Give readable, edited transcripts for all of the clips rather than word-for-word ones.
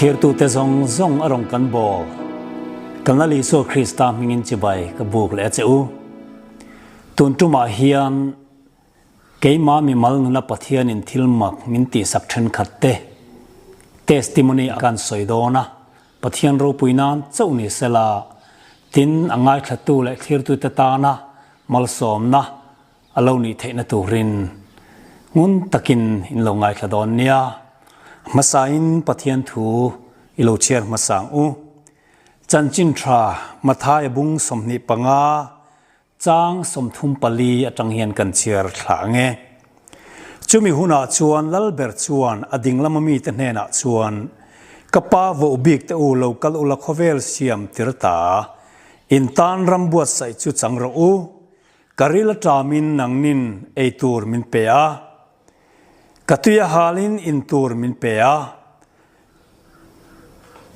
Thirtute zawng zawng a rawn kan bawl. Kan Lal Isua Krista hmingin chibai ka buk leh a che u. Tun tumah hian keimah mimal nuna Pathianin thil mak min tihsak thenkhat te testimony a kan sawi dawn a, Pathian ropui nan chauh ni sela, tin a ngaithlatu leh thlirtute tana malsawmna a lo nih theihna turin ngun takin in lo ngaithla dawn nia. Hmasain Pathian thu i lo chhiar hmasa ang u. Chanchin tha Mathaia bung 25 chang 34 atang hian kan chhiar thla ang e. Chumi hunah chuan Lalber chuan a dinglam mite hnenah chuan, Ka pa voh bik te u lo kal ula khawvel siam tir ta, in tan ram buatsaih chu chang rawh u. Ka ril a ṭamin nangnin ei tur min pe a, ka tui a halin in tur min pe a.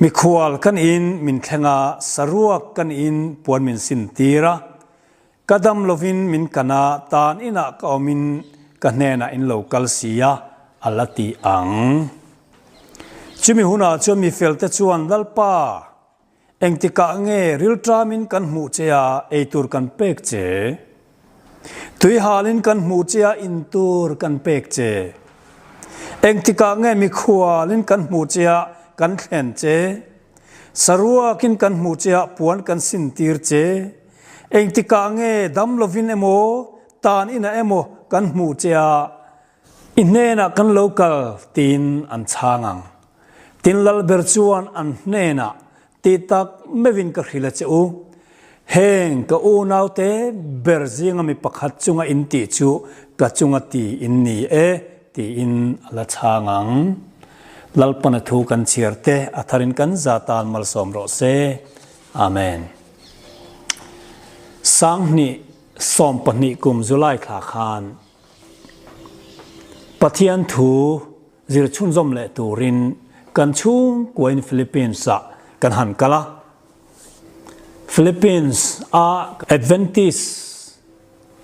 Mikhual kan in min thleng a, saruak kan in puan min sin tir a. Ka dam lovin min kan a, tan inah ka awmin ka hnenah in lo kal si a, a la ti ang. Chumi hunah chuan mifelte chuan, Lalpa! Engtikah nge rilṭamin kan hmuh che a, eitur kan pek che? Tuihalin kan hmuh che a, intur kan pek che? Engtikah nge mikhualin kan hmuh che a, kan thlen che? Saruakin kan hmuh che a, puan kan sintir che? Engtikah nge dam lovin emaw, tan inah emaw kan hmuh che a, I hnenah kan lo kal tiin an chhang ang. Tin Lalber chuan an hnenah ti tak meuhin ka hrilh a che u. Heng ka unaute ber zinga mi pakhat chunga in tih chu ka chunga ti in ni e tiin a la chhang ang. Lalpana thu kan chhiar te a tharin kan za tan malsawm rawh se. Amen. 2012 kum July thla khan Pathian thu zir chhunzawm leh turin kan chhungkuain Philippines-ah kan han kal a. Philippines-a Adventist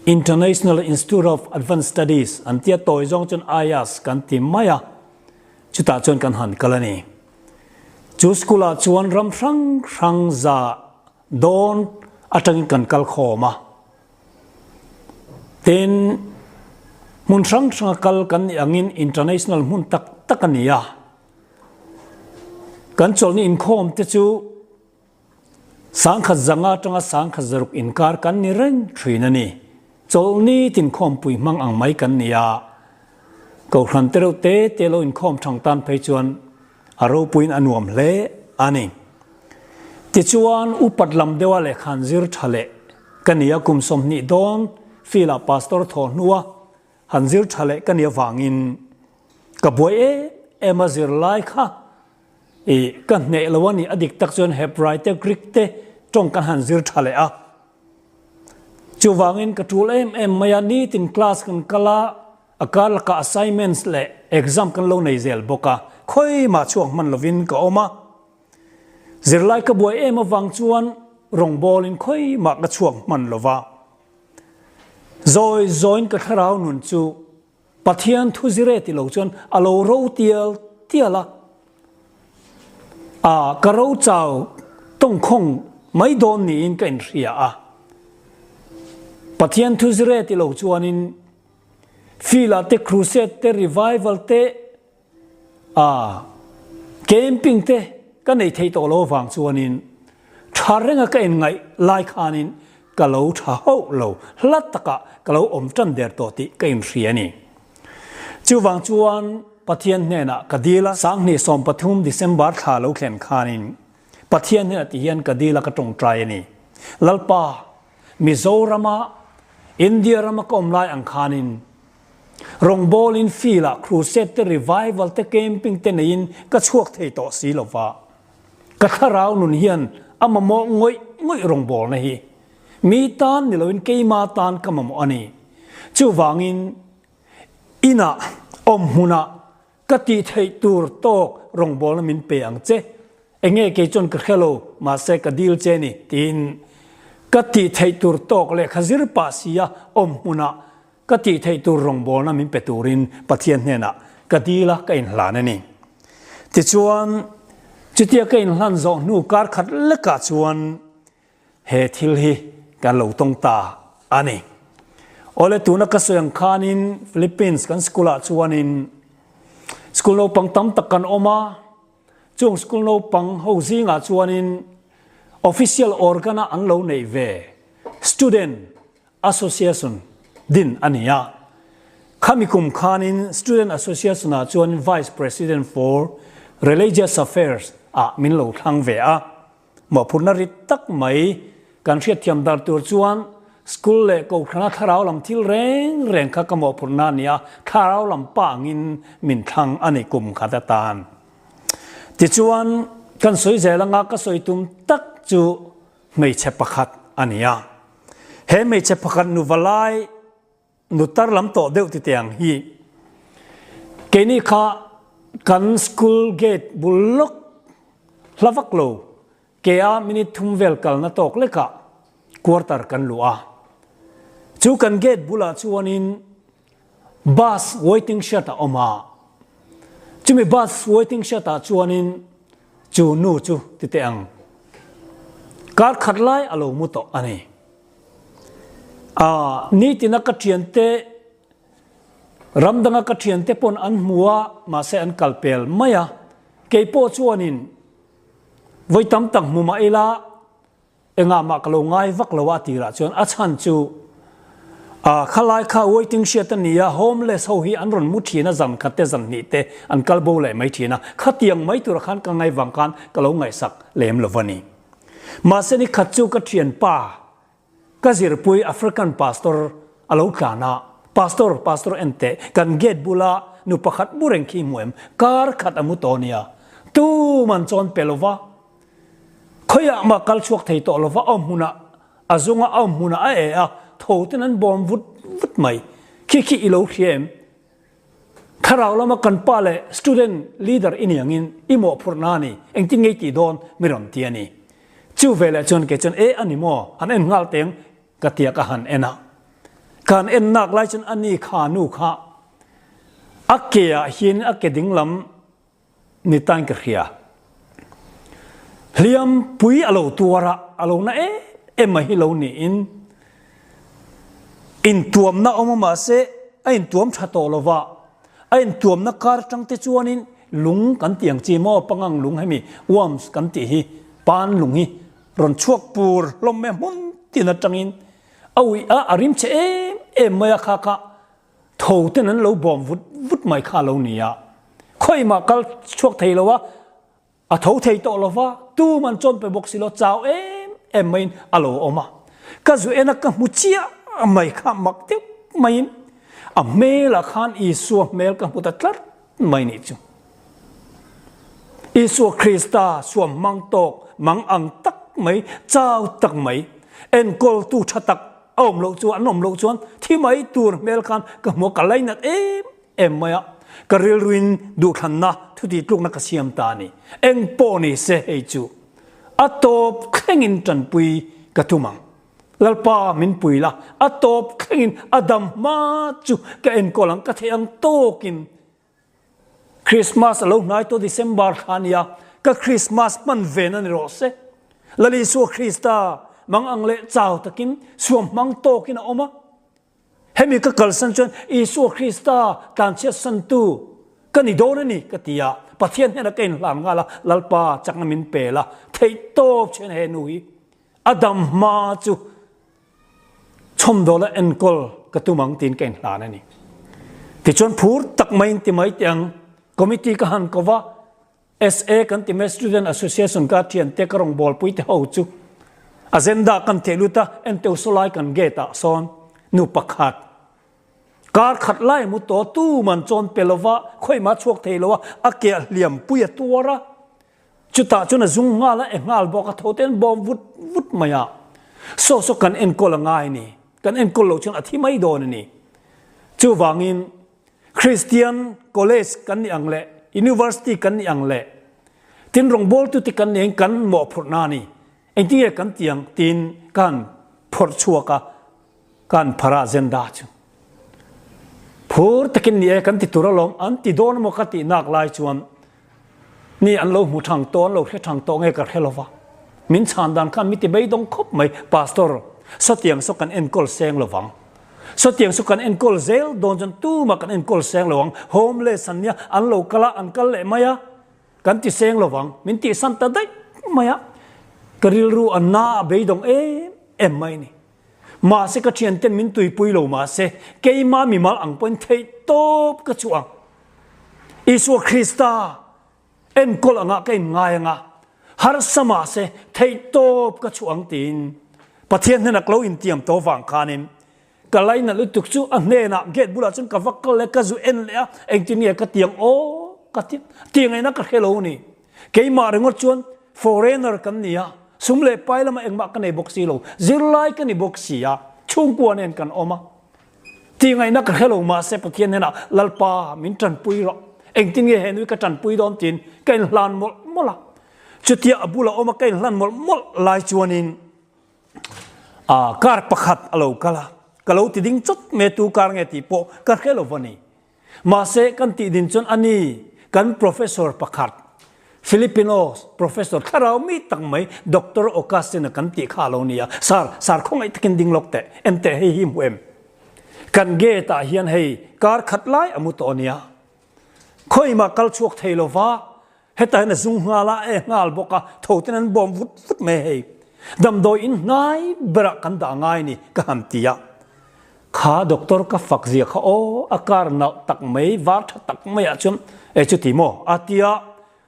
International Institute of Advanced Studies an tia tawi zawng chuan IAS kan ti mai a, chutah chuan kan han kal a ni. Chu school-ah chuan ram hrang hrang za dawn atangin kan kal khawm a. Tin, hmun hrang hranga kal kan nih angin international hmun tak tak a ni a. Kan chawlhni inkhawm te chu 1005 atanga 1006 inkar kan ni reng thin a ni. Chawlhni tinkhawmpui hmang ang mai kan ni a. Kohhran te reuh te te lo inkhawm thang tan phei chuan a ropuiin a nuam hle a ni. Tichuan, upat lam deuha lehkhan zir tha leh ka ni a, kum 20 dawn field-ah pastor thaw hnua han zir tha leh ka ni avangin ka buai em em a, zirlai kha i ka hneh lo a ni. A dik tak chuan Hebrai te Greek te tawng kan han zir tha leh a. Chuvangin ka tul em em mai a, nitin class kan kal a, a kar lakah assignments leh exam kan lo nei zel bawk a, khawimah chhuak hman lovin ka awm a. Zirlai ka buai em avang chuan rawngbawlin khawimah ka chhuak hman lova. Zawi zawiin ka thlarau nun chu Pathian thu zir e ti lo chuan a lo ro tial tial a, a ka ro chau tawngkhawng mai dawn niin ka inhria a. Pathian thu zir e ti lo chuanin field-ah te crusade te revival te a camping te ka nei thei tawh lo avang chuanin tha renga ka inngaih lai khanin ka lo tha hauh lo, hla takah ka lo awm tan der tawh tih ka inhria a ni. Chuvang chuan Pathian hnenah ka dil a, 2013 December thla lo thlen khanin Pathian hnenah ti hian ka dil a ka tawngtai a ni. Lalpa, Mizorama, India rama ka awm lai ang khanin Rawngbawlin field-ah crusade te, revival te, camping te neiin ka chhuak thei tawh si lo va. Ka thlarau nun hian a mamawh ngawih ngawih rawngbawlna hi. Mi tan ni loin keima tan ka mamawh a ni. Chuvangin inah, awmhmunah ka tih theih tur tawk rawngbawlna min pe ang che. Enge kei chuan ka hre lo, mahse ka dil che ni tiin ka tih theih tur tawk lehkha zir pah sia awmhmunah Ka tih theih tur rawngbawlna min pe turin Pathian hnenah ka dil a, ka inhlan a ni. Tichuan, Chutia ka inhlan zawh hnu kar khat lekah chuan he thil hi kan lo tawng ta a ni. Awle tuna ka sawi ang khanin Philippines kan school ah chuanin school naupang tam tak kan awm a, chung school naupang ho zingah chuanin official organ a an lo neih ve student Association din a ni a. Khami kum khanin Student Association ah chuan Vice President for Religious Affairs ah min lo thlang ve a. Mawhphurhna rit tak mai kan hriatthiam dar tur chuan School leh Kohhrana thlarau lam thil reng reng kha ka mawhphurhna a ni a, thlarau lam pa angin min thlang a ni kum khat atan. Tichuan, kan sawi zel anga ka sawi tum tak chu hmeichhe pakhat a ni a. He hmeichhe pakhat nu valai nu tar lam tawh deuh ti teh ang hi keini kha kan school gate bul lawk hla vak lo ke a minute thum vel kalna tawk lekah quarter kan luh a. Chu kan gate bulah chuanin bus waiting shed a awm a. Chumi bus waiting shed ah chuanin chu nu chu ti teh ang. Kar khat lai a lo mu tawh a ni. Aa, nitina ka thiante, ram danga ka thiante pawn an hmu a, mahse an kal pel mai a. Kei pawh chuanin vawi tam tak hmu mah ila, Engah mah ka lo ngai vak lo a tirah chuan a chhan chu ah khalai kha waiting shed a ni a, homeless ho hi an rawn mu thin a zan khat te zan hnih te an kal bo leh mai thin a, khatiang mai turah khan ka ngai vang khan ka lo ngaihsak lem lo a ni. Mahse ni khat chu ka thianpa ka zirpui African pastor a lo tlan a, Pastor, Pastor en teh, kan gate bula nu pakhat mu reng khi hmu em? Kar khat a mu tawh nia, tuman chawn pe lo va, Khawiah mah kal chhuak thei tawh lova a awm hmunah a zung a, a awm hmunah a e a, tho ten an bawm vut vut mai. Khi khi i lo hria em? Thlarau lama kan pa leh student leader i ni angin i mawhphurhna a ni, engtin nge i tih dawn mi rawn ti a ni. Chu veleh chuan kei chuan e a ni maw? Han en nghal teng ka tia ka han en a. Ka han en nak lai chuan a ni kha nu kha a ke ah hian a ke dinglam Ni tain ka hria. Hliam pui a lo tuar a, a lo na em em mai hi lo niin intuamna awm a mahse a intuam tha tawh lo va, a intuamna kar atang te chuanin lung kan tih ang chi maw pangang lung hemi worms kan tih hi pan lung hi rawn chhuak pur hlawm mai a hmun tin atangin a uih a, a rim chhe em em mai a kha kha Tho ten an lo bawm vut vut mai kha a lo ni a, khawi mah kal chhuak thei lo a, a tho thei tawh lo va, tum an chawn pe bawk si lo, chau em em maiin a lo awm a. Ka zu en a ka hmu chiah mai kha mak deuh maiin a hmelah khan Isua hmel ka hmu ta tlat mai nih chu. Isua Krista suam hmang tawk mang ang tak mai, chau tak mai, enkawltu tha tak a awm loh chuan, an awm loh chuan thi mai tur hmel khan ka hmu a, ka lainat em em mai a, ka rilruin duhthlanna thutih tlukna ka siam ta a ni. Eng pawh ni se hei chu a tawp thlengin tanpui ka tum ang. Lalpa min pui la, a tawp thlengin a dam hma chu ka enkawl ang, ka theih ang tawkin Christmas a lo hnai tawh December thla a nia, ka Christmas hman ven a ni rawh se. Lal Isua Krista mang ang leh chau takin suam hmang tawkin a awm a. Hemi ka kalsan chuan Isua Krista tlanchhiat santu ka ni dawn a ni ka ti a, Pathian hnenah ka inhlan nghal a, Lalpa chakna min pe la, theih tawp chhen he nu hi a dam hma chu Chhawmdawla enkawl ka tum ang tiin ka inhlan a ni. Tichuan phur tak maiin ti mai teh ang, committee ka han ko va, SA kan ti mai Student Association ka thiante ka rawngbawlpui te ho chu agenda kan theh lut a, enteu sawlai kan gate ah sawn nu pakhat kar khat lai mu tawh tuman chawn pe lova khawihmah chhuak thei lo a, a ke a hliampui a tuar a. Chutah chuan a zung nghal a, e nghal bawk a, tho te an bawm vut vut mai a. Saw saw kan enkawl a ngai a ni. Kan enkawl loh chuan a thi mai dawn a ni. Chuvangin Christian College kan nih ang leh University kan nih ang leh tin rawngbawltute kan nih angin kan mawhphurhna a ni. Engtin nge kan ti ang tiin ka han phawrh chhuak a. Kan phar a agenda chu phur takin ni e kan ti tur alawm an ti dawn emaw ka tih nak lai chuan. Ni an lo hmu thang tawh, an lo hre thang tawh nge ka hre lova. Min chhan dan khan mi ti beidawng khawp mai, Pastor, sawtiang saw kan enkawl seng lovang. Sawtiang saw kan enkawl zel dawn chuan tumah kan enkawl seng lo ang, homeless an nia, an lo kal a, an kal leh mai a, kan ti seng lovang, min tihsan ta daih mai a, ka rilru a na a beidawng em em mai a ni. Mahse ka thianten min tuipui lo mahse keimah mimal ang pawhin theih tawp ka chhuah ang. Isua Krista enkawl angah ka inngai anga, harsa mahse theih tawp ka chhuah ang tiin Pathian hnenah ka lo intiam tawh vang khanin ka lainat lutuk chu a hnenah gate bulah chuan ka va kal leh ka zu en leh a, engtin nge ka tiang aw ka ti tiangaihna ka hre lo a ni. Keimah ringawt chuan foreigner kan ni a, sum leh pai lamah engmah ka nei bawk si lo, zirlai ka ni bawk si a, chhungkua nen kan awm a. Tihngaihna ka hre lo mahse Pathian hnenah Lalpa min tanpui rawh, engtin nge he nui ka tanpui dawn tiin ka inhlan mawlh mawlh a. Chutia a bula awm a ka inhlan mawlh mawlh lai chuanin aa car pakhat a lo kal a, ka lo ti ding chawt mai a, tu car nge tih pawh ka hre lo va ni. Mahse, kan tih din chuan ani, kan professor pakhat, Filipino professor thlarau mi tak mai Doctor Augustine-a kan tih kha a lo ni a, Sir, sir khawngaih takin ding lawk teh, en teh hei hi hmu em? Kan gate-ah hian hei kar khat lai a mu tawh a nia. Khawimah kal chhuak thei lo va, Hetah hian a zung nghal a, e nghal bawk a, tho ten an bawm vut vut mai hei. Damdawi in hnai berah kan dah ngai ni ka han ti a. Kha doctor ka fak zia kha aw, a car nalh tak mai, var tha tak maiah chuan e chuti maw a ti a,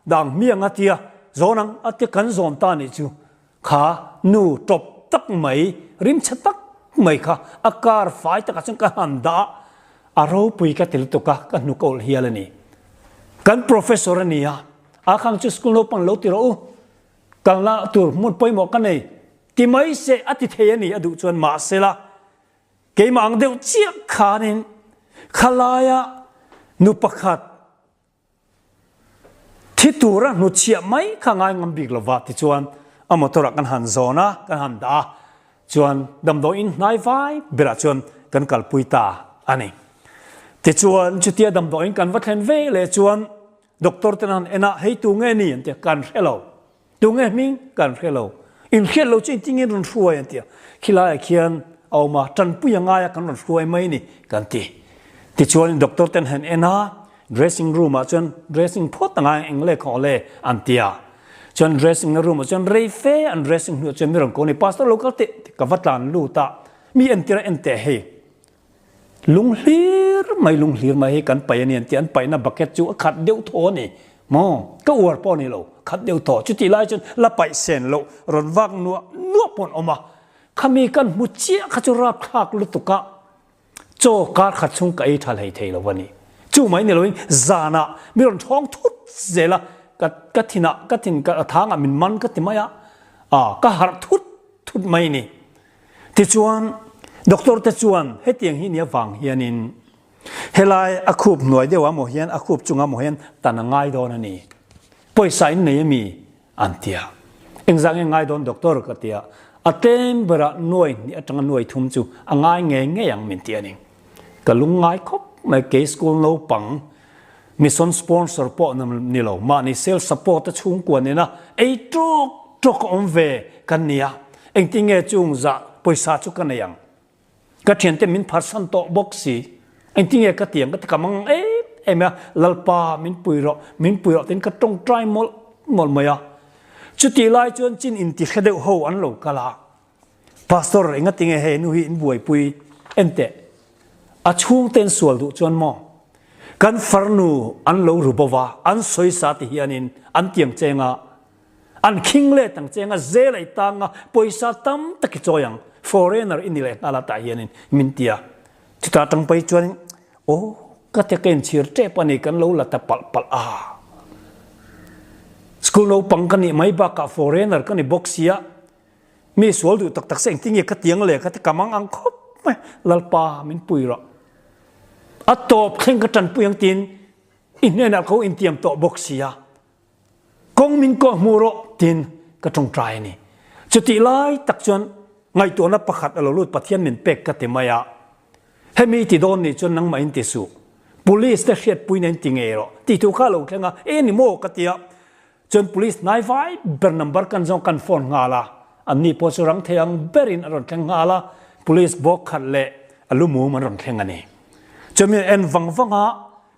dang hmiang a ti a, zawn ang a ti a, kan zawn ta nih chu. Kha nu tawp tak mai, rimchhe tak mai kha a car fai takah chuan ka han dah a, a ropui ka ti lutuk a, ka hnuk a ulh hial a ni. Kan professor a ni a, a khang chu school naupang lo ti rawh u, kalna tur hmun pawimawh ka nei ti mai se a ti thei a ni a duh chuan mahsela keimah ang deuh chiah khanin khalaia nu pakhat Thi tura hnutchhiah mai kha ngai ngam bik lova tichuan a motor ah kan han zawn a, kan han dah a, chuan damdawi in hnai vai berah chuan kan kalpui ta a ni. Tichuan chutia damdawi in kan va thlen ve leh chuan doctor ten an han en a, hei tu nge ni an ti a, kan hre lo. Tunge hming kan hre lo. In hriat lo chu engtin nge rawn hruai an ti a. Khilaiah khian a awm a, tanpui a ngai a kan rawn hruai mai ni kan ti. Tichuan doctor ten han en a, dressing room ah chuan dressing phawt a ngai ang eng le khaw le an ti a. Chuan dressing na room ah chuan rei fe an dressing hnuah chuan mi rawn ko ni pastor lo kal teh ka va tlan lut a, mi entir a en teh hei. Lung hlir mai lung hlir mai hi kan paih a ni an ti, an paihna bucket chu a khat deuh thaw a ni maw? Ka uar pawh a ni lo, khat deuh thaw. Chutih lai chuan la paih sen loh rawn vak nuah nuah pawh an awm a, khami kan hmu chiah kha chu rapthlak lutuk a, chaw kar khat chhung ka ei tha hlei thei lo a ni. Chu mai ni loin zanah mi rawn thawng thut zel a, ka ka thinah ka thin ka thangah min man ka ti mai a, ka harh thut thut mai a ni. Tichuan, doctor te chuan hetiang hi nia vang hianin helai a khup hnuai deuh ah maw hian a khup chungah maw hian tan a ngai dawn a ni. Pawisa in nei ami? an ti a. Engzah nge ngai dawn doctor? ka ti a. A tlem berah nuai hnih atanga nuai thum chu a ngai ngei ngei ang min ti a ni. Ka lungngai khawp mai kei school naupang mission sponsor pawh ni lo mahni self support a chhungkua nena ei tawk tawk a awm ve kan ni a, engtin nge chung zah pawisa chu ka nei ang? Ka thiante min pharsan tawh bawk si, engtin nge ka ti ang ka ti ka mang em em a, Lalpa min pui rawh, min pui rawh tiin ka tawngtai mawlh mawlh mai a. Chutih lai chuan chin intihre deuh ho an lo kal a, Pastor engati nge hei nu hi in buaipui enteh a chhungte an sual duh chuan maw kan farnu an lo ru bo va an sawi sa ti hianin an tiang cheng a an khing let ang cheng a zel ei tang a pawisa tam tak i chawi ang foreigner i ni leh nghal a tah hianin min ti a chutah tang pai chuan aw ka te ka inchhir tep a ni kan lo la ta palh palh a school naupang ka nih mai bakah foreigner ka ni bawk sia Mi sual duh tak tak se engtin nge ka tiang le ka ti ka mang ang khawp mai Lalpa min pui rawh. A tawp thleng ka tanpui ang tiin i hnenah ka ho intiam tawh bawk si a. Kawng min kawh hmuh rawh tiin ka tawngtai a ni. Chutih lai tak chuan ngaihtuahna pakhat a lo lut Pathian min pek ka ti mai a. Hemi i ti dawn nih chuan nangmah in ti suh. Police te hriatpuina in ti ngei rawh tih thu kha a lo thleng a, e ni maw ka ti a. Chuan police hnaivai ber number kan zawng kan phone nghal a, anni pawh chu rang thei ang berin a rawn thleng nghal a, police bawk khat leh a lu mum an rawn thleng a ni. Chuan mi en vang vang a,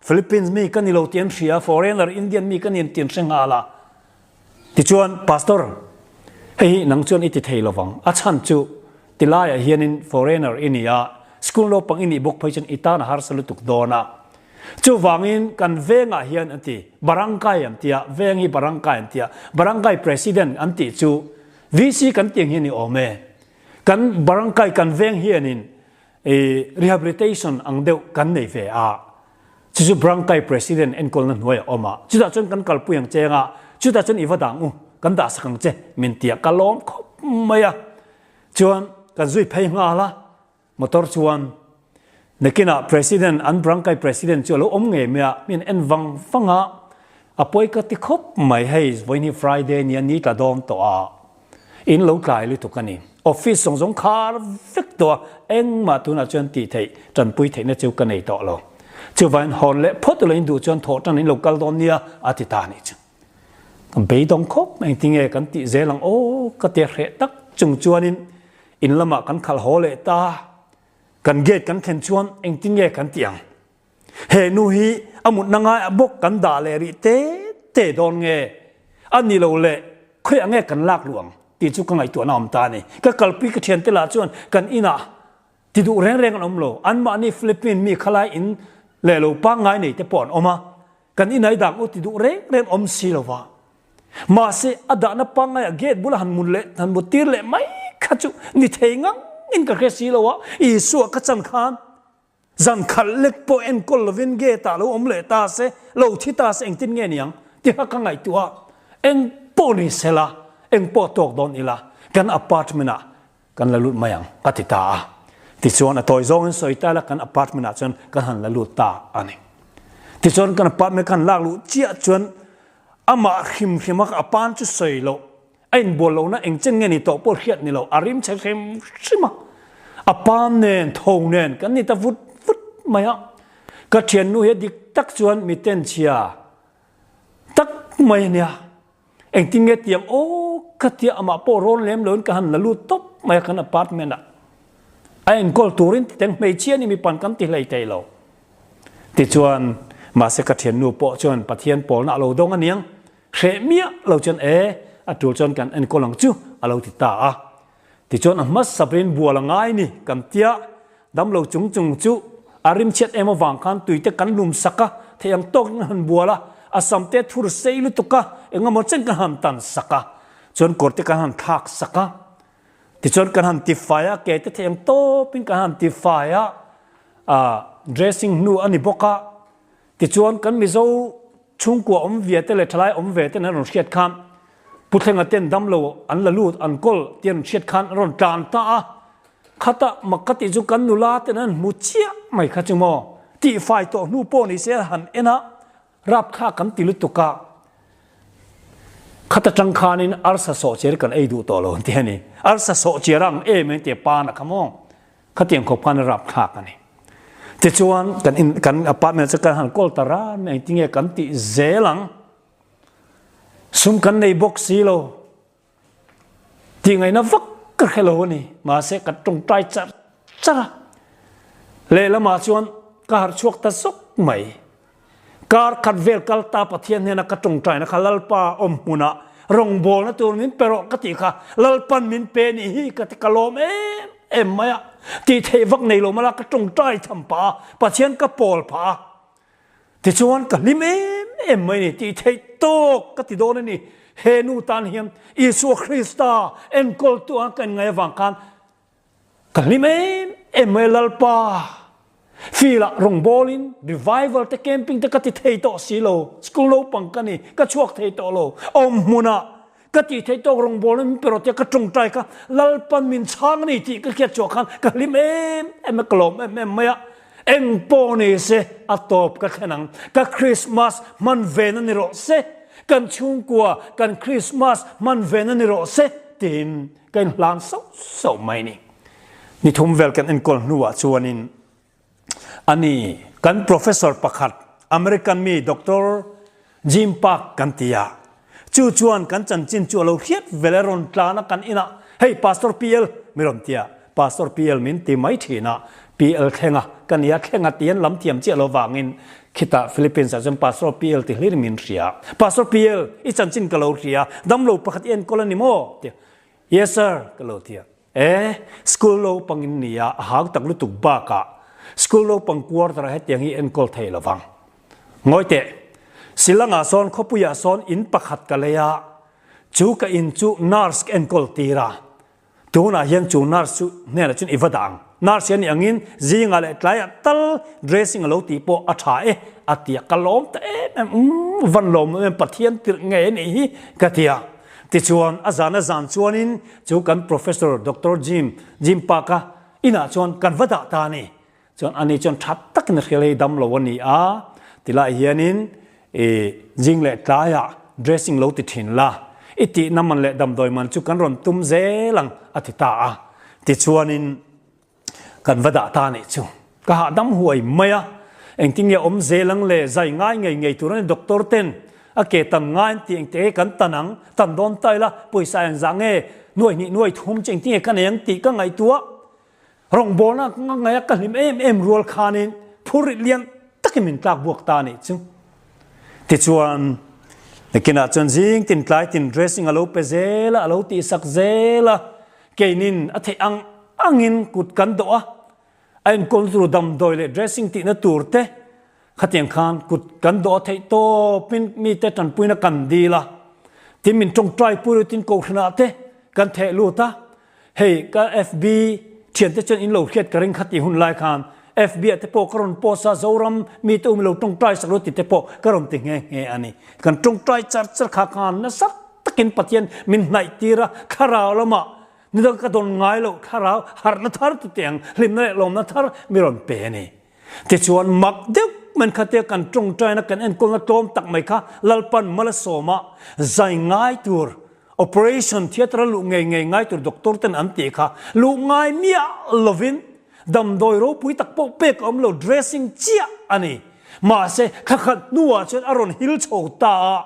Philippines mi ka ni lo tih an hria, foreigner Indian mi ka ni tih an hre nghal a. Tichuan Pastor, hei hi nang chuan i ti thei lovang, a chhan chu tilaiah hianin foreigner i ni a, school naupang i nih bawk phei chuan i tan a harsa lutuk dawn a. Chuvangin kan vengah hian an ti, Barangay an tia, veng hi Barangay an tia, Barangay President an tih chu VC kan tih ang hian i awm e. Kan Barangay kan veng hianin i rehabilitation ang deuh kan nei ve a, chu chu Barangay President enkawlna hnuaiah a awm a, chutah chuan kan kalpui ang cheng a, chutah chuan i va dang u, kan dah sak ang che min tia ka lawm khawp mai a. Chuan kan zui phei nghal a. Motor chuan nakinah President an Barangay President chu a lo awm ngei mai a, min en vang vang a, a pawi ka ti khawp mai hei vawiin hi Friday nia ni tla dawn tawh a, in lo tlai lutuk a ni. Office zawng zawng khar vek tawh a, engmah tunah chuan tih theih tanpui theihna chu ka nei tawh lo. Chuvangin hawn leh phawt ula in duh chuan thawh tan in lo kal dawn nia a ti ta a nih chu. Ka beidawng khawp mai engtinge kan tih zel ang aw ka ti a hreh tak chung chuanin In lamah kan khalh haw leh ta, kan gate kan thlen chuan engtin nge kan tih ang? He nu hi a mutna ngaiah bawk kan dah leh rih te te dawn nge? A ni lo le, khawiah nge kan lak luh ang tih chu ka ngaihtuahna awm ta a ni. Ka kalpui ka thiante lah chuan kan inah ti duh reng reng an awm lo, anmahni Philippine mi khalai in leh lo pangngai nei te pawh an awm a, Kan inai dang u ti duh reng reng awm si lo va. Mahse, a dahna pangaiah gate bula han mut leh han mut tir leh mai kha chu ni thei ngang in ka hre si lo a. Isua ka chan khan zan khalh lek pawh enkawl lovin gate ah lo awm leh ta se, lo thi ta se engtin nge niang ti kha ka ngaihtuah a. Eng pawh ni sela, eng pawh tawk dawn ila kan apartment ah Kan la lut mai ang, ka ti ta a. Tichuan a tawi zawngin sawi ta ila kan apartment ah chuan kan han la lut ta a ni. Tichuan kan apartment kan lak luh chiah chuan amah hrim hrim a a pan chu sawi loh, a inbual lohna eng chen nge ni tawh pawh hriat ni lo, a rim chhe hrim hrim a. A pan nen, tho nen kan ni ta vut vut mai a. Ka thiannu hi a dik tak chuan miten chhia tak mai a nia. Engtin nge tiang aw ka tia amah pawh rawn lem loin ka han la lut tawp mai a kan apartment ah. A enkawl turin titeng hmeichhia ni mipan kan ti hlei thei lo. Tichuan mahse ka thiannu pawh chuan Pathian pawlna a lo dawng aniang hreh miah lo chuan e a tul chuan kan enkawl ang chu a lo ti ta a. Tichuan a hmasa pawhin bual a ngai ni kan tia, damlo chung chung chu a rimchhiat em avang khan tuite kan lum sak a, thei ang tawkin kan han bual a, a sam te thur sei lutuk a, engemaw chen kan han tan sak a, chuan kawr te kan han thlak sak a, tichuan kan han tifai a, ke te thei ang tawpin kan han tifai a, ah dressing hnu a ni bawk a, Tichuan kan Mizo chhungkua awm ve te leh thalai awm ve ten an rawn hriat khan Pu Thlenga ten damlo an la lut an kawl tih an rawn hriat khan an rawn tlan ta a, khata mak ka tih chu kan nula ten an hmu chiah mai kha chu maw tihfai tawh hnu pawh ni se han en a rapthlak kan ti lutuk a, khata tang khanin arsa sawhchiar kan ei duh tawh lo an ti a ni, arsa sawhchiar ang em em tia pa na kha maw. Khatiang khawp khan a rapthlak a ni. Tichuan kan in kan apartment chu kan han kawl ta ran mai engtinge kan tih zel ang. Sum kan nei bawk si lo. Tih ngaihna vak ka hre lo a ni. Mahse ka tawngtai char char a. Lehlamah chuan ka harh chhuak ta zawk mai. Kar khat vel kal ta Pathian hnena ka tawngtaina kha Lalpa awm hmunah rawngbawlna tur min pe rawh ka tih kha Lalpan min pe nih hi ka ti ka lawm em em mai a, tih theih vak nei lo mala ka tawngtai tham phah a, Pathian ka pawl phah a, tichuan ka hlim em em mai ni tih theih tawk ka ti dawn a ni. He nu tan hian Isua Krista enkawltu anga ka inngaih avang khan Ka hlim em em mai Lalpa, field ah rawngbawlin revival te camping te ka ti thei tawh si lo, school naupang ka ni, ka chhuak thei tawh lo, awm hmunah ka tih theih tawk rawngbawlna min pe rawh tia ka tawngtai kha Lalpan min chhang a ni tih ka hriat chhuah khan ka hlim em em a, ka lawm em em mai a, eng pawh ni se a tawp ka thlen ang, ka Christmas hman ven a ni rawh se, kan chhungkua kan Christmas hman ven a ni rawh se tiin Ka inhlan sauh sauh mai ni. Ni thum vel kan enkawl hnuah chuanin ani kan professor pakhat American mi Doctor Jim Park kan ti a. Chu chuan kan chanchin chu a lo hriat vel a rawn tlan a kan inah, Hei Pastor PL mi rawn ti a, Pastor PL min ti mai thin a, PL thlenga ka nia thlenga ti an lam thiam chiah lo vangin khitah Philippines ah chuan Pastor PL ti hlir min hria. Pastor PL i chanchin ka lo hria, damlo pakhat i enkawl a ni maw? ti a, Yes sir ka lo ti a. E, school naupang in nia a hau tak lutuk bakah school naupang quarter ah hetiang hi enkawl thei lo vang. Ngawi teh, Shillong-ah sawn khawpuiah sawn in pakhat ka lei a, chu ka in chu nurse ka enkawl tir a, tunah hian chu nurse chu hnenah chuan i va dah ang. Nurse hian i angin zingah leh tlaiah tal dressing a lo tih pawh a tha e a ti a, ka lawm ta em em, umm van lawm em em Pathian tirh ngei a nih hi ka ti a. Tichuan a zan a zan chuanin chu kan Professor Doctor Jim Jim Park-a inah chuan kan va dah ta a ni. Chuan ani chuan tha takin a hrial hei dam lo a ni a, tilai hianin i zing leh tlaiah dressing lo ti thin la, i tihna man leh damdawi man chu kan rawn tum zel ang a ti ta a. Tichuanin kan va dah ta a nih chu. Ka hahdam huai mai a, engtin nge awm zel ang le, zai ngai ngei ngei tur a ni doctor ten a ke tan ngai an tih engte nge kan tan ang, tan dawn ta ila pawisa engzah nge nuai hnih nuai thum chu engtin nge ka nei ang tih ka ngaihtuah. Rawngbawlna ka ngaih a ka hlim em em rual khanin phurrit lian takin min tlak buak ta a nih chu. Tichuan, nakinah chuan zing tin tlai tin dressing a lo pe zel a, a lo tihsak zel a, keinin a theih ang angin kut kan dawh a, a enkawl tur damdawi leh dressing tihna tur te Khatiang khan kut kan dawh theih tawpin mite tanpuina kan dil a, tin min tawngtai pui rutin kohhranah te kan theh lut a, hei ka FB thiante chuan in lo hriat ka ring kha tih hun lai khan FB ah te pawh ka rawn post a, Zoram mite u min lo tawngtai sak lo tih te pawh ka rawn ti nghe nghe a ni. Kan tawngtai char char kha khan nasa takin Pathian min hnaih tir a, thlarau lamah nidang ka dawn ngai loh thlarau harhna thar ti teh ang hlimna leh lawmna thar mi rawn pe a ni. Tichuan mak deuh men khatia kan tawngtaina kan enkawlna tlawm tak mai kha Lalpan Malasawma zai ngai tur operation theatre a luh ngei ngei ngai tur doctor ten an tih kha luh ngai miah lovin damdawi ropui tak pawh pek a awm lo dressing chiah a ni. Mahse thla khat hnuah chuan a rawn hil chho ta a,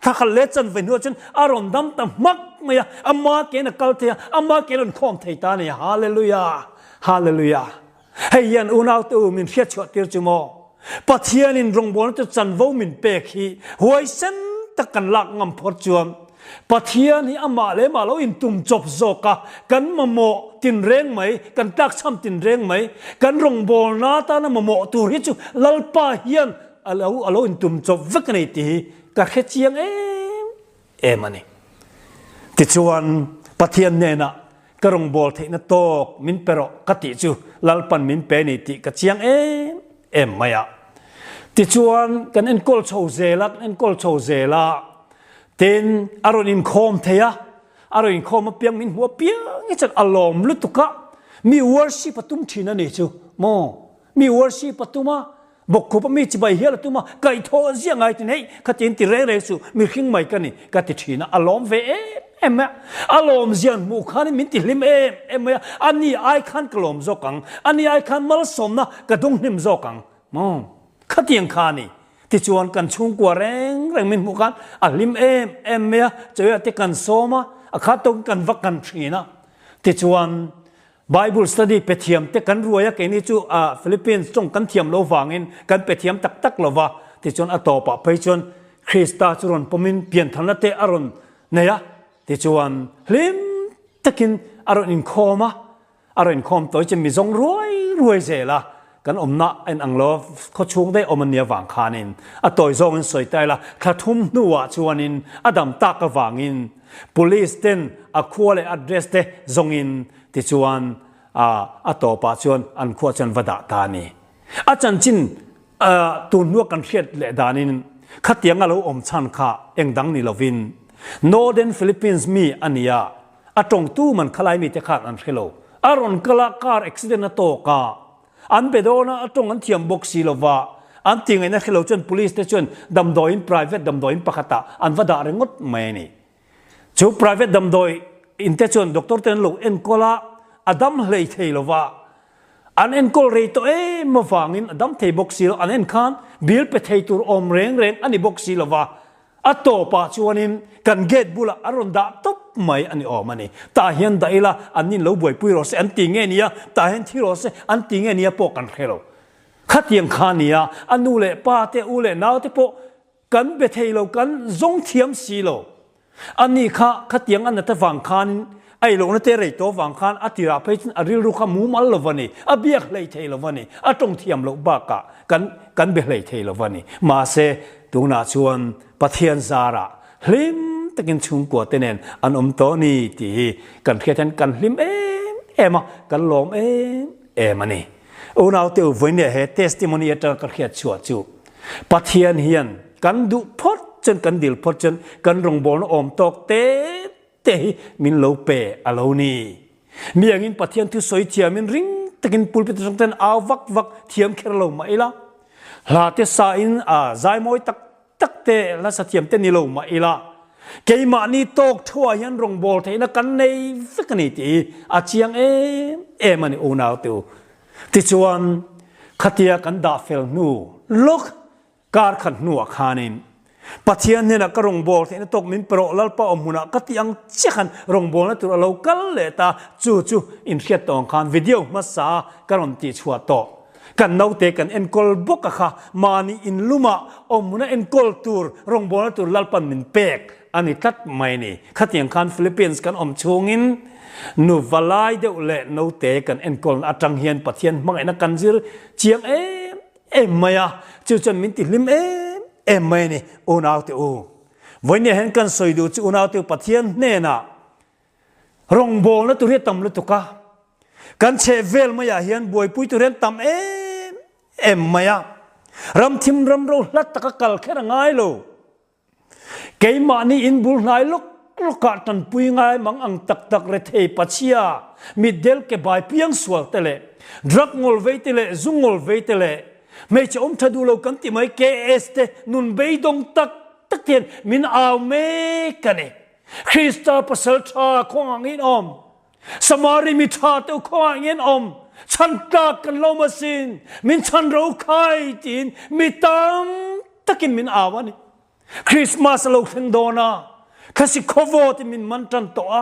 thla khat leh chanve hnuah chuan a rawn dam ta hmak mai a, ama kein a kal thei a, ama kein a rawn khawm thei ta a ni. Hallelujah! Hallelujah! Hei hian unaute u min hriatchhuah tir chu maw? Pathianin rawngbawlna chu chanvo min pek hi huaisen tak kan lak ngam phawt chuan Pathian hi amah leh amah lo intum chawp zawk a, kan mamawh tinreng mai, kan tlakchham tinreng mai, kan rawngbawlna atana mamawh tur hi chu Lalpa hian a lo a lo intum chawp vek a ni tih hi ka hre chiang em em a ni. Tichuan Pathian hnenah Ka rawngbâwl theihna tâwk min pe rawh ka tih chu Lalpan min pe ni tih ka chiang em em mai a. Tichuan, kan enkawl chho zel a, kan enkawl chho zel a, tin, a rawn inkhâwm thei a, a rawn inkhâwm apiang min hmu apiang hi chuan a lâwm lutuk a, mi worship a tum ṭhin a ni chu maw? Mi worship a tum a, Bawkkhupa mi chibai hial a tum a, kaihthawh ziah ngai tin hei khatin ti reng reng suh, mihring mai ka ni ka ti thin a, a lawm ve em em mai a, a lawm zian hmuh khanin min ti hlim em em mai a, a ni ai khan ka lawm zawk ang, a ni ai khan malsawmna ka dung hnim zawk ang maw, khatiang kha a ni. Tichuan kan chhungkua reng reng min hmuh khan a hlim em em mai a, chawiah te kan sawm a, a khat tawkin kan va kan thin a, tichuan Bible study pe thiam te kan ruai a, keini chu Philippines tawng kan thiam lo vangin kan pe thiam tak tak lo va, tichuan a tawpah phei chuan Krista chu rawn pawmin piantharna te a rawn nei a, tichuan hlim takin a rawn inkhawm a, a rawn inkhawm tawi chu mi zawng ruai ruai zel a, kan awmna a inang lo a, khawchhung daih awm a nia vang khanin a tawi zawngin sawi ta ila, thla thum hnuah chuanin a dam tak avangin Police ten a khua leh address te zawngin tichuan a tawpah chuan an khua chuan va dah ta a ni. A chanchin tun hnua kan hriat leh danin khatiang a lo awm chhan kha eng dang ni lovin Northern Philippines mi a ni a, a tawngtu man khalai mite khan an hre lo. A rawn kal a, car accident a tawk a, an be dawn a, a tawng an thiam bawk si lova, an ti ngaihna hre lo chuan police te chuan damdawiin private damdawiin pakhatah an va dah ringawt mai a ni. Chu private damdawi in te chuan doctor ten an lo enkawl a, a dam hlei thei lo va, an enkawl rei tawh em avangin a dam thei bawk si lo, an en khan bill pe thei tur awm reng reng a ni bawk si lo va. A tawpah chuanin kan gate bulah an rawn dah tawp mai a ni awm a ni. Tah hian dah ila an nin lo buaipui rawh se an ti nge nia, tah hian thi rawh se an ti nge nia pawh kan hre lo. Khatiang kha nia, a nu leh pa te, u leh nau te pawh kan be thei lo, kan zawng thiam si lo. A ni kha khatiang a nat avang khanin a ei lohna te rei tawh avang khan a tirah phei chuan a rilru kha mumal lo va ni, a biak hlei thei lo va ni, a tawng thiam loh bakah kan kan be hlei thei lo va ni. Mahse, tunah chuan Pathian zarah hlim takin chhungkua te nen an awm tawh a ni tih hi kan hriat hian kan hlim em em a, kan lawm em em a ni. Unaute u vawinia he testimony atanga ka hriat chhuah chu Pathian hian kan duh phawt chuan kan dil phawt chuan kan rawngbawlna awm tawk te te hi min lo pe a lo ni. Mi angin Pathian thu sawi thiamin ring takin pulpit atang ten au vak vak thiam kher lo mah ila, hla te sa in a zai mawi tak tak te hla sa thiam te ni lo mah ila, keimahni tawk thuah hian rawngbâwl theihna kan nei vek a ni tih hi a chiang em em a ni unaute u. Tichuan, khatia kan dah fel hnu lawk kar khat hnuah khanin Pathian hnenah ka rawngbâwl theihna tawk min pe rawh, Lalpa awm hmunah ka tih ang chiah khan rawngbâwlna tur a lo kal leh ta, chu chu inhriat tawh ang khan video hmasa ka rawn tihchhuah tawh. Kan naute kan enkawl bawk a kha mahni inlumah awmhmuna enkawl tur rawngbawlna tur Lalpan min pek a ni tlat mai a ni. Khatiang khan Philippines kan awm chhungin nu valai deuh leh naute kan enkawlna atang hian Pathian hmangaihna kan zir chiang em em mai a, chu chuan min tihlim em em mai a ni unaute u. Vawinia hian kan sawi duh chu unaute u Pathian hnenah rawngbawlna tur hi a tam lutuk a. Kan chheh vel maiah hian buaipui tur hian tam em em mai a, ram thim ram ro hla taka kal kher a ngai lo. Keimahni in bul hnai lawk lawkah tanpui ngai mang ang tak tak rethei pachhia, mitdel ke bai piang sual te leh drug ngawl vei te leh zu ngawl vei te leh hmeichhe awm tha duh lo kan ti mai KS te nun beidawng tak tak hian min au mek a ni. Krista pasal tha khuangah ngei in awm. Samari mi ṭha te u khuangah ngen awm, chhan tlak kan lo asin, min chhan ro khai tiin mi tam takin min au a ni. Christmas a lo thleng dawn a, thlasik khawvawt in min man ṭan tawh a.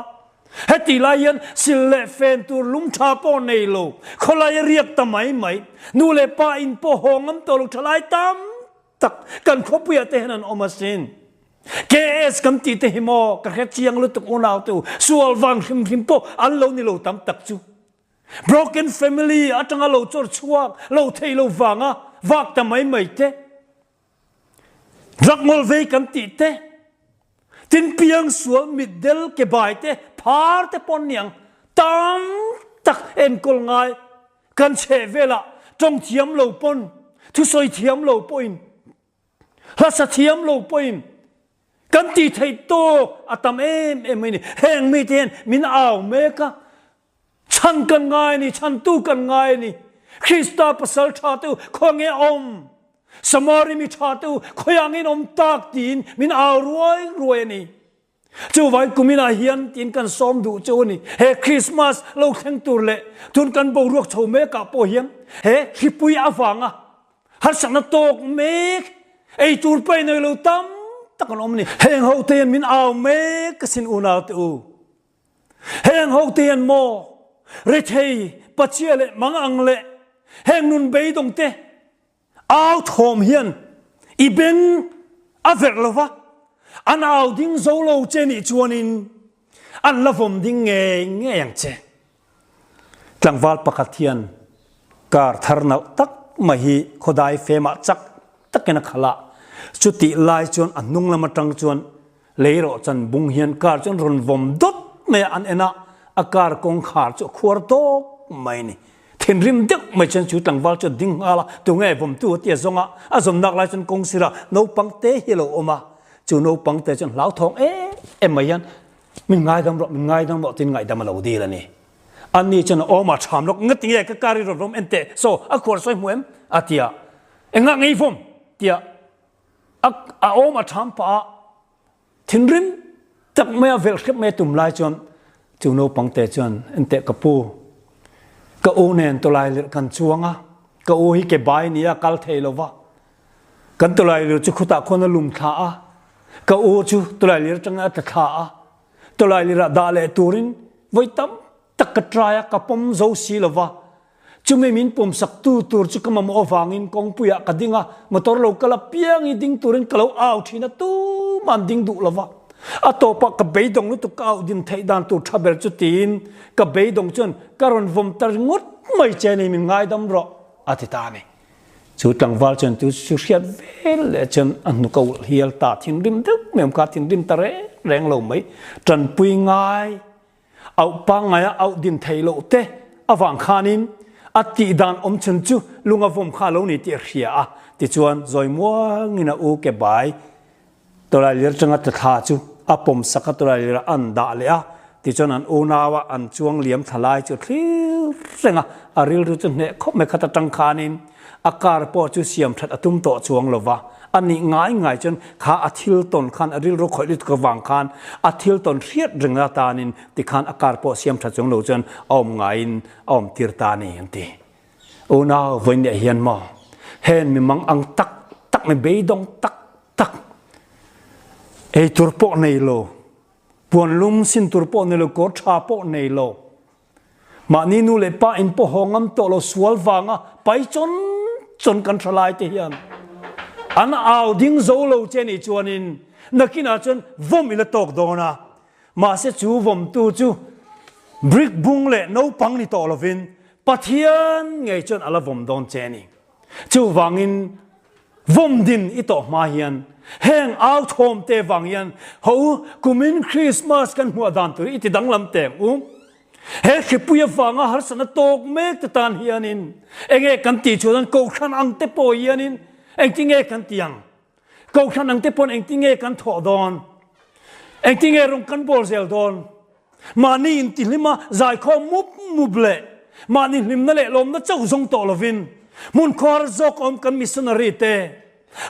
Heti lai hian sil leh fen tur lung ṭha pawh nei lo, khawlai a riak ta mai mai, nu leh pa in pawh haw ngam tawh lo ṭhalai tam tak kan khawpuiah te hian an awm asin. KS kan tih te hi maw ka hre chiang lutuk unau te u, sual vang hrim hrim pawh an lo ni lo tam tak chu. Broken family atanga lo chawr chhuak lo thei lo vanga vak ta mai mai te, drug ngawl vei kan tih te, tin piang sual mitdel ke bai te, phar te pawn niang tam tak enkawl ngai kan chheh velah tawng thiam lo pawn, thusawi thiam lo pawhin Hlasa thiam lo pawhin kan tih theih tawk a tam em em mai a ni. Heng mite hian min au mek a, chhan kan ngai a ni, chhantu kan ngai a ni. Krista pasal tha te u khawnge awm? Samari mi tha te u khawiah nge in awm tak tiin min au ruai ruai a ni. Chuvai kuminah hian tiin kan sawm duh chu a ni. He Christmas lo thleng tur leh tun kan boruak chho mekah pawh hian he hripui avanga harsakna tawk mek, ei tur pawh nei lo tam tak an awm a ni. Heng ho te hian min au mek asin unau te u. Heng ho te hian maw rethei, pachhia leh mangang leh heng nun beidawng te Au thawm hian i beng a verh lo va, an au ding zo lo che nih chuanin an la vawm ding ngei ngei ang che. Tlangval pakhat hian car thar nalh tak mai hi khawdai femah chak takin a khalh a, chutih lai chuan a hnung lam atang chuan Lei rawh chan bung hian car chu an rawn vawm dawt mai a, an en a, a car kawngkhar chu a khuar tawk mai a ni. Thinrim deuh mai chuan chu tlangval chu a ding nghal a, tunge vawmtu a ti a zawng a, a zawm nak lai chuan kawng sirah naupang te hi a lo awm a, chu naupang te chuan hlauthawng em em mai hian min ngaidam rawh, min ngaidam rawh tiin ngaihdam a lo dil a ni. Ani chuan a awm a cham lawk, nga tinge ka car i rawn vawm en teh, saw a khuar sawi hmu em? a ti a, engah nge i vawm? ti a. A a awm a ṭham pah a, thinrim tak mai a velh hrep mai a tum lai chuan chu naupang te chuan enteh ka pu, ka u nen tawlai lirh kan chuang a, ka u hi ke bai nia kal thei lo va, kan tawlai lirh chu khutah khuan a lum thla a, Ka u chu tawlailir atangin a tla thla a, tawlailirah dah leh turin vawi tam tak ka try a, ka pawm zo si lo va. Chumi min pawmsak tu tur chu ka mamawh avangin kawngpuiah ka ding a, motor lo kal apiang i ding turin ka lo au thin a, tumah an ding duh lo va. A tawpah ka beidawng lutuk ka auh din theih dan tur tha ber chu tiin ka beidawng chuan ka rawn vawm ta ringawt mai che ni min ngaidam rawh a ti ta a ni. Chu tlangval chuan chu chu hriat vel leh chuan a hnuk a ulh hial ta, thinrim deuh mai awm kha thinrim ta reng reng lo mai, tanpui ngai auh pangngaia auh din theih loh te avang khanin a tih dan awm chhun chu lunga vawm kha a lo ni tih a hria a, tichuan zawi muangin a u ke bai Tawlailir atanga tla thla chu a pawm sak a, tawlailirah an dah leh a, tichuan an unaua an chuang liam thla lai chu a thlir reng a, a rilru chu hneh khawp mai khat atang khanin a car pawh chu siam that a tum tawh chuang lo va, a nih ngai ngai chuan kha a thil tawn khan a rilru khawih lutuk avang khan a thil tawn hriat reng atanin tikhan a car pawh siam that chuang lo chuan a awm ngaiin a awm tir ta a ni an ti. Unau vawiin hian maw heng mi mang ang tak tak mi beidawng tak tak ei tur pawh nei lo, puan lum sin tur pawh nei lo, kawr tha pawh nei lo, mahni nu leh pa in pawh haw ngam tawh lo sual vanga pai chawn chawn kan tha lai te hian an au ding zo lo che nih chuanin nakinah chuan vawm ila tawk dawn a, mahse chu vawmtu chu brick bung leh naupang ni tawh lovin Pathian ngei chuan a la vawm dawn che a ni. Chuvangin vawm din i tawh hma hian heng au thawm te vang hian ho u kumin Christmas kan hmuah dan tur i ti danglam teng u. He hripui avanga harsatna tawk mek te tan hianin enge kan tih chuan kohhran ang te pawh hianin engtinge kan ti ang? Kohhran ang te pawn engtinge kan thawh dawn? Engtinge rawng kan bawl zel dawn? Mahni intihlim a zaikhawm mup mup leh mahni hlimna leh lawmna chauh zawng tawh lovin hmun khuar zawk awm kan missionary te,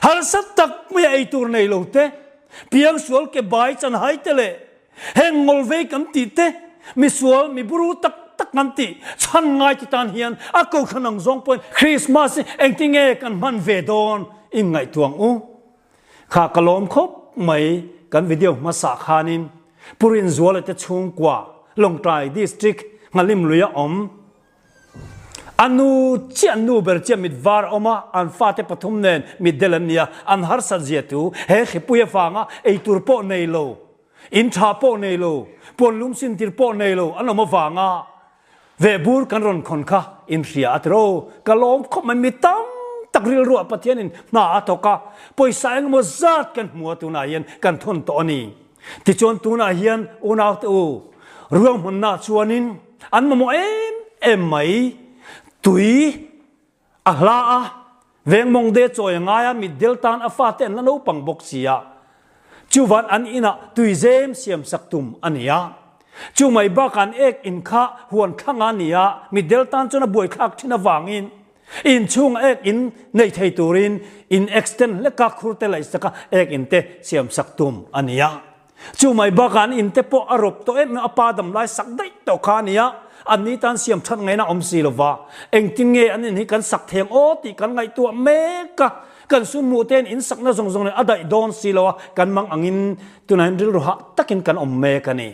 harsa tak maia ei tur nei lo te, piangsual ke bai chanhai te leh heng ngawlvei kan tih te, misual mi buru tak tak kan tih chhan ngai te tan hian a kohhran ang zawng pawhin Krismas hi engtinge kan hman ve dawn inngaihtuah ang u. Kha ka lawm khawp mai kan video hmasa khanin Pu Rinzuala te chhungkua Lawngtlai District Nghalim lui a awm. A nu chiah nu ber chiah mit var a awm a, an fate pathum nen mitdel an ni a, an harsat zia thu he hripui avanga eitur pawh nei lo, in tha pawh nei lo, puan lum sintir pawh nei lo an awm avanga Vehbur kan rawn khawn kha in hria a tiro, ka lawm khawp mai, mi tam tak rilruah Pathianin hna a thawk a, pawisa engemaw zat kan hmu a tunah hian kan thawn tawh a ni. Tichuan tunah hian unaute u, ruanghmanna chuanin an mamawh em em mai, tui, A hla a, vengmawng de chawi a ngai a, mitdel tan a fate an la naupang bawk si a. Chuvan an inah tuizem siamsak tum a ni a. Chu mai bakah an ek in kha huan thlang a ni a, mitdel tan chuan a buaithlak thin avangin inchhunga ek in nei thei turin in extend hleka khur te laihsaka ek in te siamsak tum a ni a. Chu mai bakah an in te pawh a rawp tawh em em a, pa damlai sak daih tawh kha a nia, an ni tan siam that ngaihna awm si lova, engtin nge an in hi kan sak theng aw tih kan ngaihtuah mek a, kan sum hmuh te'n in sakna zawng zawng nen a daih dawn si lo a, kan mang angin tunah hian rilru hah takin kan awm mek a ni.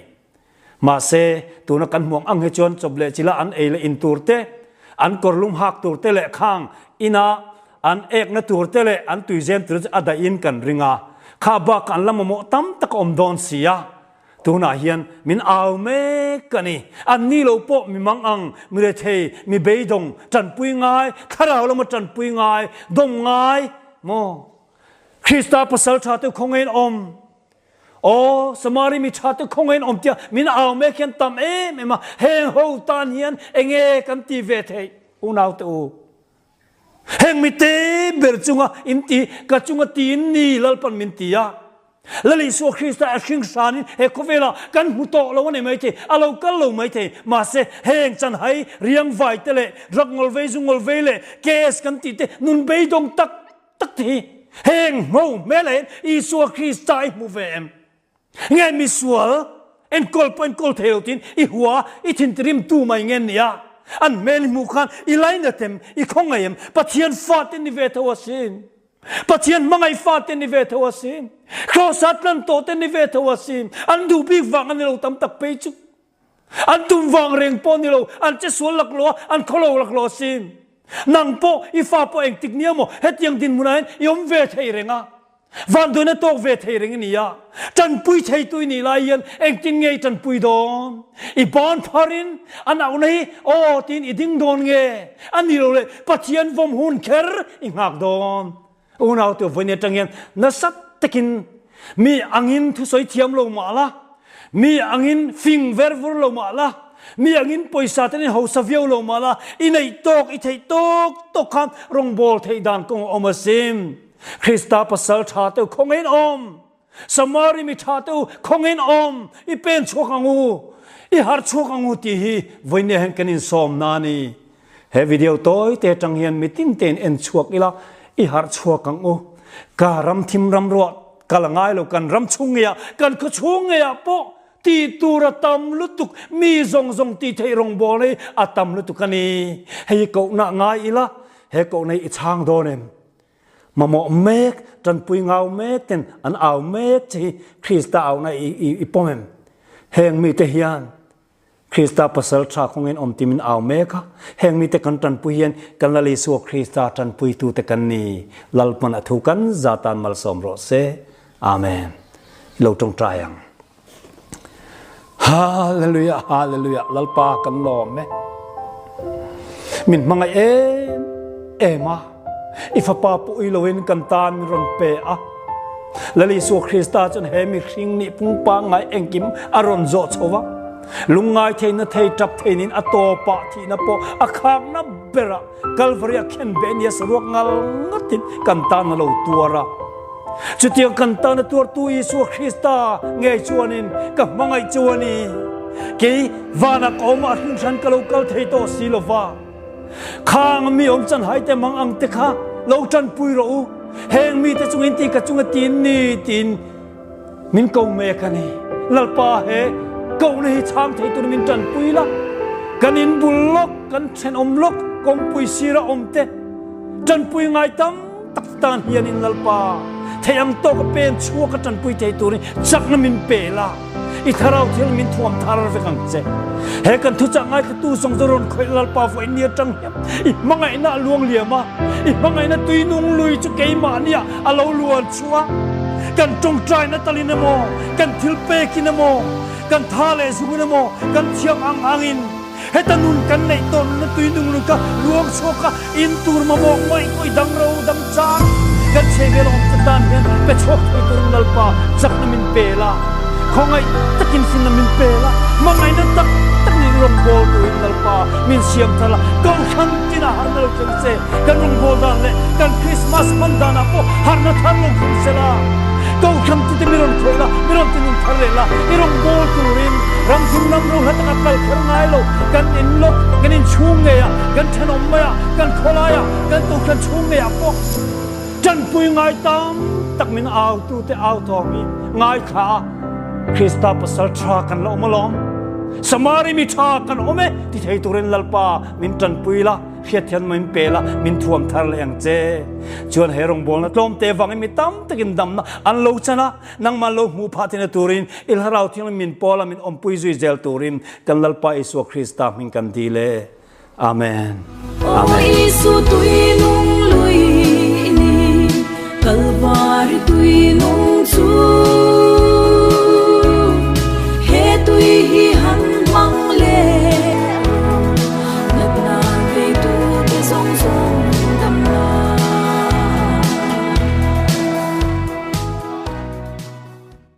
Mahse, tuna kan hmuang ang hi chuan chawp leh chila an ei leh in tur te, an kawrlum hak tur te leh khang ina an ekna tur te leh an tuizem tur chu a daihin kan ring a, kha bakah an la mamawh tam tak a awm dawn si a, tunah hian min au mek a ni. An ni lo pawh mi mang ang, mi rethei, mi beidawng, tanpui ngai, thlarau lama tanpui ngai, dawm ngai maw? Krista pasal tha te khawngaiin awm. Aw, Samari mi tha te khawngaiin awm tia min au mek hian tam em em a, heng ho tan hian enge kan ti ve theih unaute u? Heng mite ber chunga in ti, ka chunga ti in ni Lalpan min ti a. Lal Isua Krista a hring hranin he khawvelah kan hmu tawh lo a ni maithei, a lo kal lo maithei. Mahse, heng chanhai, riangvai te leh drug ngawlvei, zu ngawlvei leh KS kan tih te nun beidawng tak tak te hi heng hmo hmelah hian Isua Krista i hmu ve em? Nge misual enkawl pawh enkawl thei lo tiin i hua, i thintirim tu mai nge nia? An hmel i hmuh khan i lainat em? I khawngaih em? Pathian fate ni ve tho asin. Pathian hmangaih fate ni ve tho asin. Kraws-a tlan tawh te ni ve tho asin. An duh bik vang a ni lo tam tak phei chu. An tum vang reng pawh ni lo, an che sual laklawh a, an khawlo laklawh asin. Nang pawh, i fa pawh engtik nia maw hetiang dinhmunah hian i awm ve thei reng a. Vanduaina tawk ve thei reng i ni a. Tanpui theitu i nih lai hian engtin nge i tanpui dawn? I ban pharin an auhna hi aw tiin i ding dawn nge? A ni lo le, Pathian vawm hun kher i nghak dawn. Unaute vawiin atang hian nasa takin mi angin thusawi thiam lo mah la, mi angin fing ver vur lo mah la, mi angin pawisa ten in hausa viau lo mah la, i neih tawk, i theih tawk tawk khan rawngbâwl theih dan kawng a awm asin. Krista pasal tha te u khawngaihin awm. Samari mi tha te u khawngaihin awm. I pen chhuak ang u, i harh chhuak ang u tih hi vawiin hian kan insawm na a ni. He video tawi te atang hian mitin tein en chhuak ila i harh chhuak ang u. Ka ram thim ram ruah kal a ngai lo kan ram chhung ngeiah kan khaw chhung ngeiah pawh tih tur a tam lutuk mi zawng zawng tih theih rawngbawl hi a tam lutuk a ni. Hei hi kohna ngai ila he kohna hi i chhang dawn em? Mamawh mek, tanpui ngau mek ten an au mek che hi Krista auna i pawm em? Heng mite hian Krista pasal tha khawngin awm timin au mek a, heng mite kan tanpui hian kan Lal Isua Krista tanpuitute kan ni. Lalpan a thu kan za tan malsawm rawh se. Amen. I lo tawngtai ang. Hallelujah, hallelujah, Lalpa kan lawm e. Min hmangaih em em a, i fapa pawh i loin kan tan min rawn pe a. Lal Isua Krista chuan he mihring nih pung pangngai engkim a rawn zawh chho va. Lungngai theihna thei tap theinin a tawpah thihna pawh a khakna berah Kalvari a khen beh nia saruak ngal ngatin kan tan a lo tuar a. Chutiang kan tan a tuartu Isua Krista ngei chuanin ka hmangaih chu a ni. Kei vanah ka awm a, a hlunhran ka lo kal thei tawh si lo va. Khang mi awm chan hai te mang ang te kha lo tanpui rawh u. Heng mite chungin ti ka chunga tin ni tiin Min ko mek a ni. Lalpa he kohna hi chhang thei tur min tanpui la. Kan in bul lawk, kan thenawm lawk, kawngpui sira awm te tanpui ngai tam tak tan hianin Lalpa thei ang tawka pen chhuaka tanpui thei turin chakna min pe la. I thlarau thil min thuam thar vek ang che. He kan thuchah ngaithlatu zawng chu rawn khawih Lalpa vawiin ni atang hian i hmangaihna a luang liam a, i hmangaihna tuinung lui chu keimahniah a lo luan chhuah a. Kan tawngtaina talin emaw, kan thil pekin emaw, kan tha leh zungin emaw, kan thiam ang angin heta nun kan neih tawn na tuinung lui kha luang chhuak a in tur mamawh ngawih ngawih dang ro dang chang kan chhehvel awm te tan hian pe chhuak thei turin Lalpa chakna min pe la, khawngaih takin finna min pe la, hmangaihna tak tak nen rawngbâwl turin Lalpa min siam thar la, Kohhran tinah harna lo thleng se, kan rawngbâwl dan leh kan Krismas hman danah pawh harna thar lo thleng se la, Kohhran tute mi rawn khawih la, mi rawn tinun thar leh la, i rawngbâwl turin ramthim ram ro hla taka kal kher ngai lo, kan in lawk, kan inchhung ngeiah, kan thenawm maiah, kan khawlaiah, kan Kohhran chhung ngeiah pawh tanpui ngai tam tak min autute au thawm hi ngaithla a, Krista pasal tha kan la awm alawm, Samari mi tha kan awm e ti thei turin Lalpa min tanpui la, hriatthian min pe la, min thuam thar leh ang che. Chuan he rawngbawlna tlawmte vangin mi tam takin damna an lo chan a, nangmah lo hmuh phah theihna turin i Thlarau Thianghlim min pawl a, min awmpui zui zel turin kan Lalpa Isua Krista hming kan dil e. Amen. Aw Isu tui nung lui i ni, Kalvari tui nung.